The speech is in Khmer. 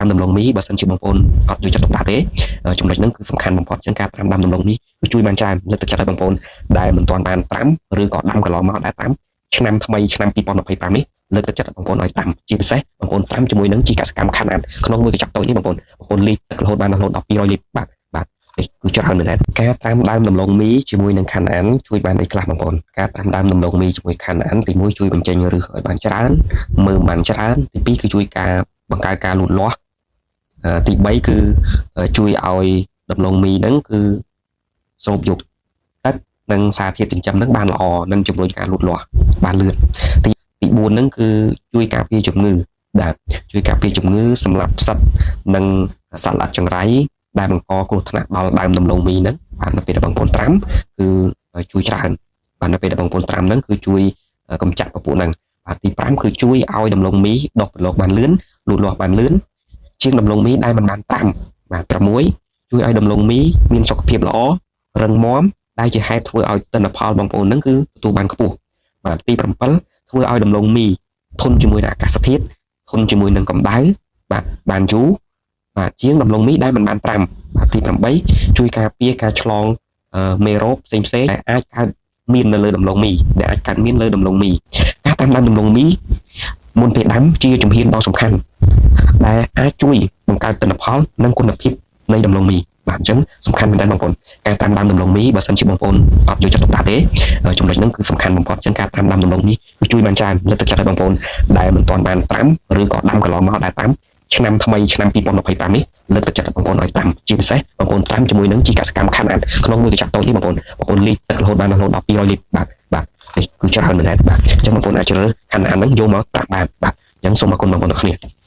ត្រាំដំឡូងមីបើសិនជាបងប្អូនអត់យកចិត្តទុកដាក់ទេចំណុចហ្នឹងគឺសំខាន់បំផុតអញ្ចឹងការត្រាំដាំដំឡូងមីគឺជួយបានច្រើនលើកទឹកចិត្តឲ្យបងប្អូនដែលមិនទាន់បានត្រាំឬក៏ដាំកន្លងមកដែលត្រាំឆ្នាំថ្មីឆ្នាំ2025នេះលើកទឹកចិត្តបងប្អូនឲ្យត្រាំជាពិសេសបងប្អូនត្រាំជាមួយនឹងជីកសិកម្មខាណាតក្នុងមួយកញ្ចប់តូចនេះបងប្អូនបងប្អូនលីទឹករហូតបានរហូតដល់200លីត្របាទបាទនេះគឺច្រើនមែនទែនការត្រាំដើមដំឡូងមីជាមួយនឹងខាណានជួយបានអីខ្លះបងប្អូនការត្រាំដើមដំឡូងមីជាមួយខាណានទី1ជួយបញ្ចេញឫសឲ្យបានច្រើនមើមបានច្រើនទី2គឺជួយការបង្កើតការលូតលាស់ទី3គឺជួយឲ្យដំឡូងមីហ្នឹងគឺស្រូបយកទឹកនិងសារធាតុចិញ្ចឹមហ្នឹងបានល្អនិងជំរុញការលូតលាស់បានលឿនទីទី4ហ្នឹងគឺជួយការពារជំងឺបាទជួយការពារជំងឺសម្រាប់ផ្សិតនិងសត្វល្អិតចង្រៃដែលបង្កគ្រោះថ្នាក់ដល់ដើមដំឡូងមីហ្នឹងបាទនៅពេលដែលបងប្អូនត្រាំគឺជួយច្រើនបាទនៅពេលដែលបងប្អូនត្រាំហ្នឹងគឺជួយកម្ចាត់ពពួកហ្នឹងបាទទី5គឺជួយឲ្យដំឡូងមីដុះប្រឡូកបានលឿនលូតលាស់បានលឿនជាងដំឡូងមីដែលមិនបានត្រាំបាទ6ជួយឲ្យដំឡូងមីមានសុខភាពល្អរឹងមាំដែលជាហេតុធ្វើឲ្យទិន្នផលបងប្អូនហ្នឹងគឺទទួលបានខ្ពស់បាទទី7ធ្វើឲ្យដំឡូងមីធន់ជាមួយនឹងអាកាសធាតុធន់ជាមួយនឹងកម្ដៅបាទបានយូរបាទជាងដំឡូងមីដែលមិនបានត្រាំបាទទី8ជួយការពារការឆ្លងមេរោគផ្សេងផ្សេងដែលអាចកើតមាននៅលើដំឡូងមីដែលអាចកើតមានលើដំឡូងមីការតាមដានដំឡូងមីមុនពេលដាំជាជំហានដ៏សំខាន់ដែលអាចជួយបង្កើតទិន្នផលនិងគុណភាពនៃដំឡូងមីបាទអញ្ចឹងសំខាន់មែនទែនបងប្អូនការតាមដានដំឡូងមីបើសិនជាបងប្អូនអត់យកចិត្តទុកដាក់ទេចំណុចហ្នឹងគឺសំខាន់បំផុតអញ្ចឹងការតាមដានដំឡូងមីគឺជួយបានច្រើនលើកទឹកចិត្តឲ្យបងប្អូនដែលមិនទាន់បានត្រាំឬក៏ដាំកន្លងមកដែលត្រាំឆ្នាំថ្មីឆ្នាំ2025នេះលើកទឹកចិត្តបងប្អូនឲ្យត្រាំជាពិសេសបងប្អូនត្រាំជាមួយនឹងជីកសិកម្មខាណាតក្នុងមួយកញ្ចប់តូចនេះបងប្អូនបងប្អូនលីទឹករហូតបានរហូតដល់200លីត្របាទបាទនេះគឺច្រើនមែនទែនបាទអញ្ចឹងបងប្អូនអាចជ្រើសរើសខាណាតហ្នឹងយកមកត្រាំបានបាទអញ្ចឹងសូមអរគុណបងប្អូនទាំងគ្នា។